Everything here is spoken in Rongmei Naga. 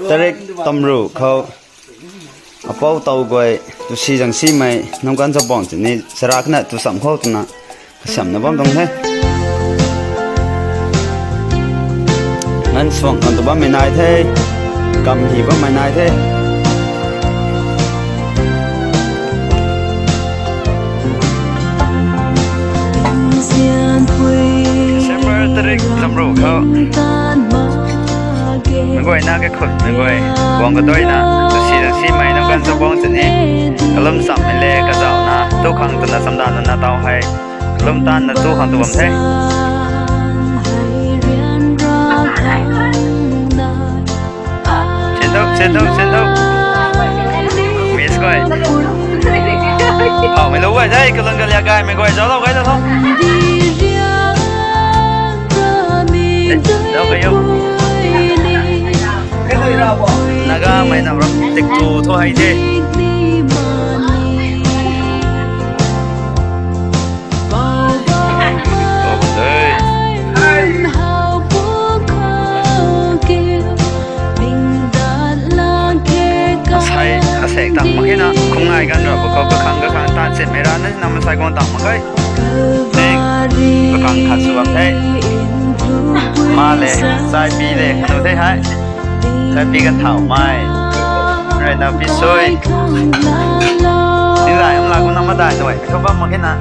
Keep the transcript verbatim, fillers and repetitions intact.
Tarik tamru khou apou taw guay tu si zang simei nungkan chabuang chini chara kana tu sam khou twna kasiamna bam tuang the. Ngan suang kan tu bammei nai the, kam hi bammei nai the. December tarik tamru khou meic guayna kaikhunmei guay guang kaduaina tu si zang simei nungkan chabuang chini kalum chammei le kazauhna tu khang twna chamdanna taw hei kalum tanna tu khang tu bam the. Sendo, sendo, sendo. Miss guay. Howmei lou guay the, kalun kalia gaymei guay zauclou guay ta tho. Zauc guay o. Nagamei nam ram tik tu thu hei the. Asei, asei tang mak khe na, khum ngai ganv ra, bu khou kakhang kakhang tan sinmei ra na, na masei guang tang mak khe. Ting, kakhang khat sw bam the. Ma le, chaipi le, kanu the hei. Chaipi kan thau mai. Rui na pi sui. Ni lai, um la kum na madai nuai, khou bam mak khe na.